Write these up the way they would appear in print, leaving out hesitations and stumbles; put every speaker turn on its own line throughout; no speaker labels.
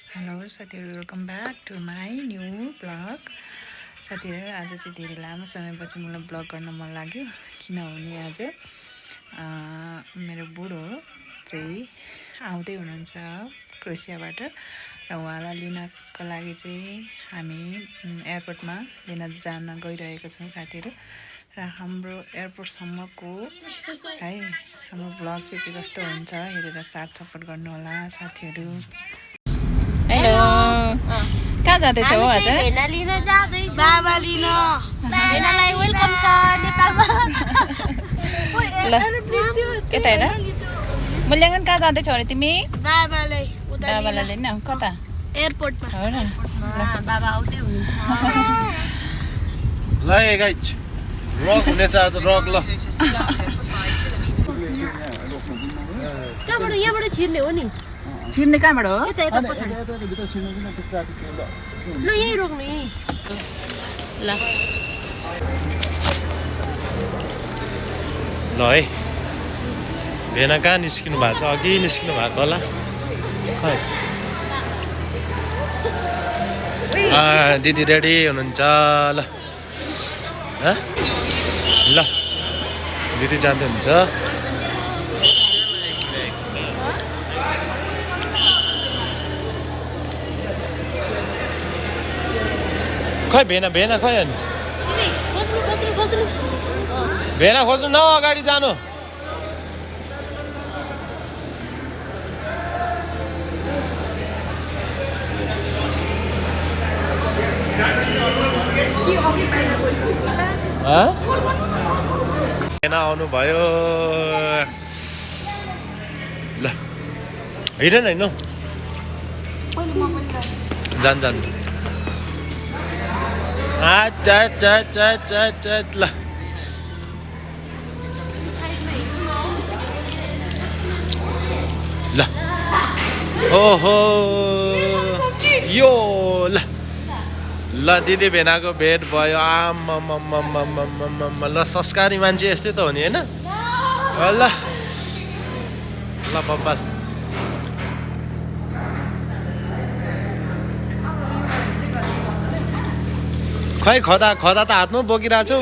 Hello साथीहरू, welcome back to my new blog. साथीहरू, आज चाहिँ धेरै लामो समयपछि मलाई ब्लग गर्न मन लाग्यो, किनभने आज मेरो बुढो चाहिँ आउँदै हुनुहुन्छ क्रोएसियाबाट र उहाँलाई लिनको लागि चाहिँ हामी एयरपोर्टमा लिन जान गइरहेका छौँ साथीहरू। र हाम्रो एयरपोर्टसम्मको है हाम्रो ब्लग चाहिँ के कस्तो हुन्छ हेरेर साथ सपोर्ट गर्नुहोला साथीहरू। हेलो, कहाँ जाँदैछौ आज?
भेना लिन जाँदैछु। बाबा लिन। भेनालाई वेलकम छ नेपालमा।
ल यता हेर, मूल्याङ्कन कहाँ जाँदैछौ अरे तिमी?
बाबालाई
लिन कता?
एयरपोर्टमा।
हो र,
बाबा आउँदै हुनुहुन्छ।
ल गाइज रक हुनेछ आज रक। ल
त्यहाँबाट यहाँबाट छिर्ने हो नि।
छिर्ने कहाँबाट हो?
यता यता पछाडि। ल यही रोक्नु यही। ल
ल है भेना कहाँ निस्किनु भएको छ? अघि निस्किनु भएको होला खै। दिदी रेडी हुनुहुन्छ? ल ल दिदी जाँदै हुन्छ। खै भेना खै अनि
बस्नु।
भेना खोज्नु न, अगाडि जानु। भेना आउनुभयो। ल हिँडेन होइन जान ल ल ओहो यो ल ल दिदी भेनाको भेट भयो। ल संस्कारी मान्छे यस्तै त हो नि होइन? ल ल बब्बाल खै खदा त हातमा बोकिरहेको छौ।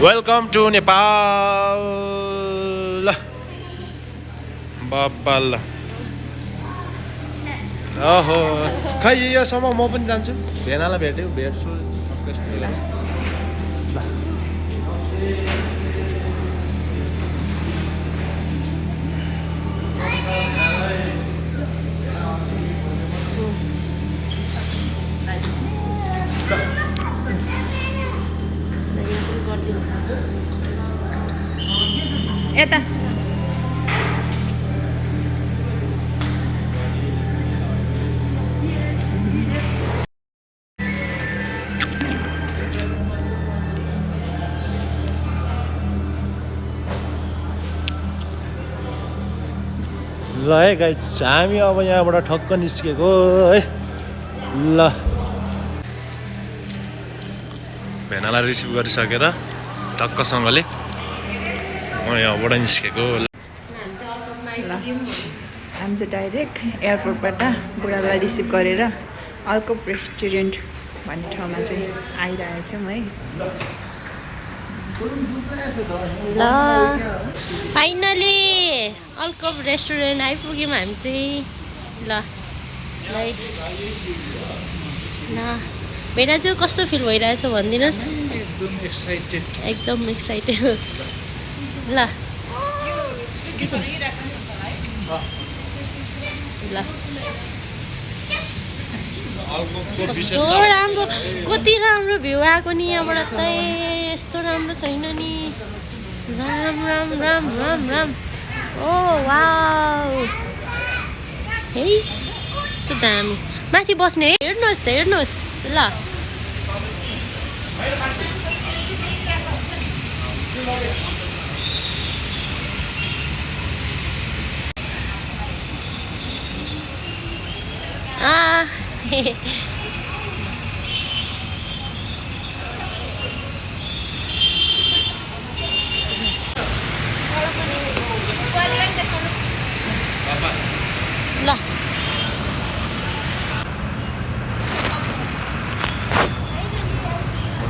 Welcome to Nepal. ल बब्बाल ओहो खै योसम्म म पनि जान्छु। भेनालाई भेट्छु।
यता
ल है गाइज हामी अब यहाँबाट ठक्क निस्केको है। ल भेनालाई रिसिभ गरिसकेर टक्कसँगले म यहाँबाट निस्केको।
हामी चाहिँ डाइरेक्ट एयरपोर्टबाट बुढालाई रिसिभ गरेर अल्कोप रेस्टुरेन्ट भन्ने ठाउँमा चाहिँ आइरहेछौँ है।
ल फाइनली अल्कोप रेस्टुरेन्ट आइपुग्यौँ हामी चाहिँ। ल भेना चाहिँ कस्तो फिल भइरहेछ भनिदिनुहोस्। एकदम एक्साइटेड। ल कस्तो राम्रो, कति राम्रो भ्यू आएको नि यहाँबाट चाहिँ। यस्तो राम्रो छैन नि। राम ओ वाउ है यस्तो दामी। माथि बस्ने है, हेर्नुहोस् ल ल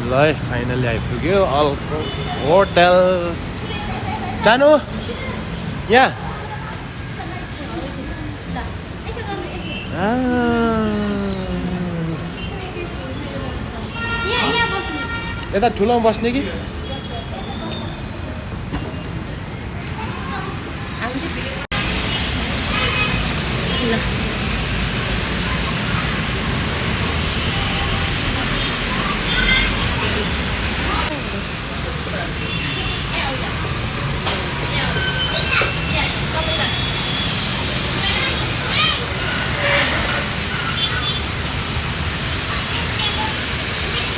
ल फाइनली आइपुग्यो अल्को होटल जानु यहाँ यता ठुलोमा बस्ने कि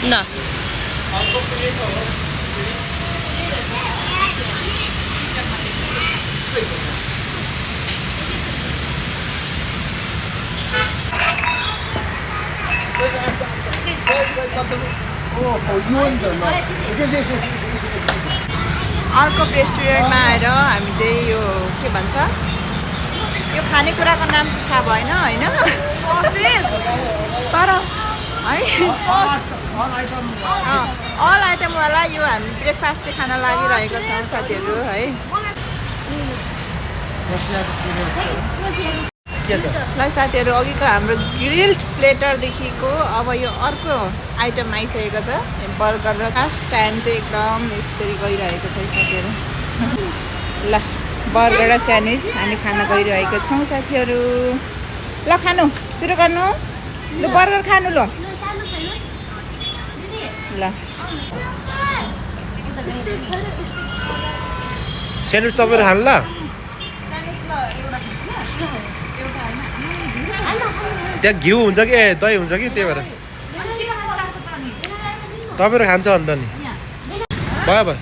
ल
अर्को रेस्टुरेन्टमा आएर हामी चाहिँ यो के भन्छ यो खानेकुराको नाम चाहिँ थाहा भएन होइन तर है अल आइटमवाला यो हामी ब्रेकफास्ट चाहिँ खान लागिरहेको छौँ साथीहरू है ल साथीहरू अघिको हाम्रो ग्रिल्ड प्लेटरदेखिको अब यो अर्को आइटम आइसकेको छ बर्गर र फर्स्ट टाइम चाहिँ एकदम यसरी गइरहेको छ साथीहरू ल बर्गर र स्यान्डविच हामी खान गइरहेको छौँ साथीहरू ल खानु सुरु गर्नु ल बर्गर खानु ल ल
स्यान्डविच तपाईँले खानु ल त्यहाँ घिउ हुन्छ कि दही हुन्छ कि त्यही भएर तपाईँहरू खान्छ अन्त नि भयो भयो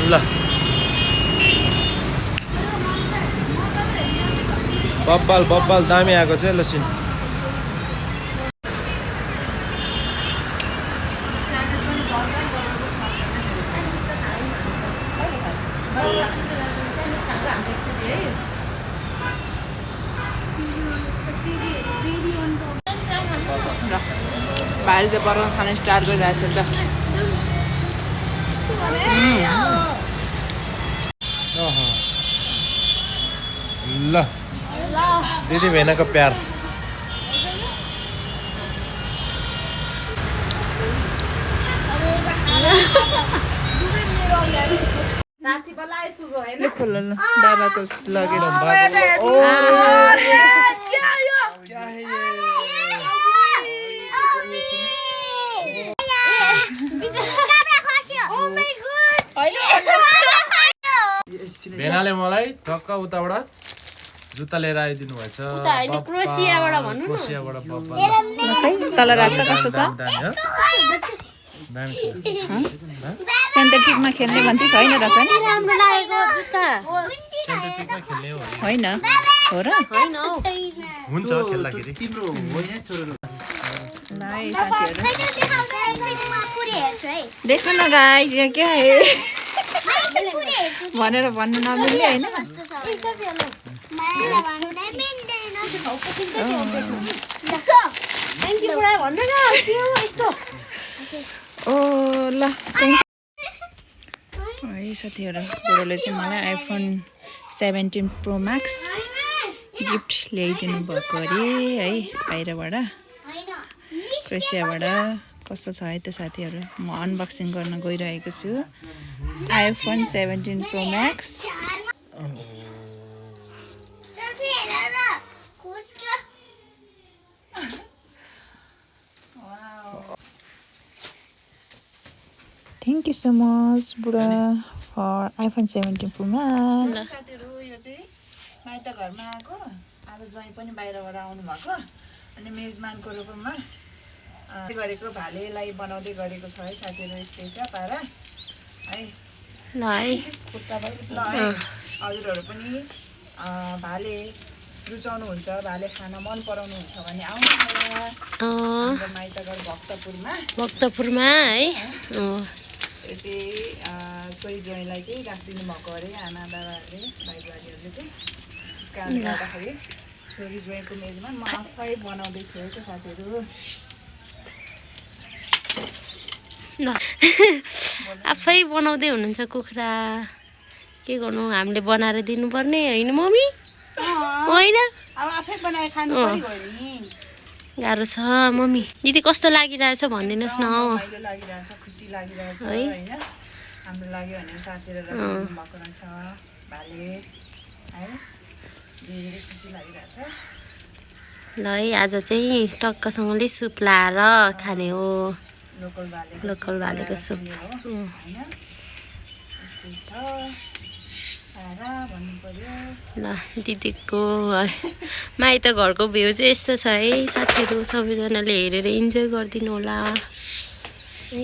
ल बब्बाल बब्बाल दामी आएको छ ल सिन
भाइले चाहिँ बर्गर खान स्टार्ट गरिरहेको छ
ल दिदी भेनाको प्यार
साथी बल्ल आइपुग्यो होइन खोल्नु ल बाबाको लगेज
भेनाले मलाई टक्क उताबाट जुत्ता लिएर आइदिनु भएछ
क्रोसियाबाट भन्नु न
क्रोसियाबाट बब्बा
तल राख्दा कस्तो छ सेन्टेटिकमा खेल्ने भन्थ्योस् होइन र चाहिँ
राम्रो लागेको जुत्ता
सेन्टेटिकमा खेल्ने हो
होइन हो र
होइन हौ
हुन्छ खेल्दाखेरि
देख्नु न गाइस यहाँ के है भनेर भन्नु नमिल्ने होइन ओ ल है साथीहरू बुढोले चाहिँ मलाई आइफोन 17 प्रो म्याक्स गिफ्ट ल्याइदिनु भएको अरे है बाहिरबाट क्रोसियाबाट कस्तो छ है त साथीहरू म अनबक्सिङ गर्न गइरहेको छु iPhone 17 pro Max thank you so much बुढा फर आइफोन 17 प्रो म्याक्स साथीहरू यो चाहिँ माइत घरमा आएको आज ज्वाइँ पनि बाहिरबाट आउनु भएको अनि मेजमानको रूपमा गरेको भालेलाई बनाउँदै गरेको छ है साथीहरू यस्तै छ पारा है
ल है
खुट्टा भयो ल है हजुरहरू पनि भाले रुचाउनुहुन्छ भाले खान मन पराउनुहुन्छ भने आउनुहोस् हाम्रो माइतघर
भक्तपुरमा है
त्यो चाहिँ छोरी ज्वाइँलाई चाहिँ राखिदिनु भएको अरे आमा बाबाहरूले भाइ बुहारीहरूले चाहिँ त्यस कारणले गर्दाखेरि छोरी ज्वाइँको मेजमा म आफै बनाउँदैछु है त साथीहरू
ल आफै बनाउँदै हुनुहुन्छ कुखुरा के गर्नु हामीले बनाएर दिनुपर्ने होइन मम्मी होइन
अब आफै बनाएर खानु पर्यो नि
गाह्रो छ मम्मी दिदी कस्तो लागिरहेछ भनिदिनुहोस् न
रमाइलो लागिरहेछ खुसी लागिरहेछ होइन हाम्रो लागि भनेर साँचेर राखिदिनु भएको रहेछ भाले है धेरै खुसी लागिरहेछ
ल है आज चाहिँ टक्कसँगले सुप लाएर खाने हो लोकल भालेको सुप
होइन यस्तै छ भन्नु पर्यो
ल दिदीको माइत घरको भ्यू चाहिँ यस्तो छ है साथीहरू सबैजनाले हेरेर इन्जोय गरिदिनु होला है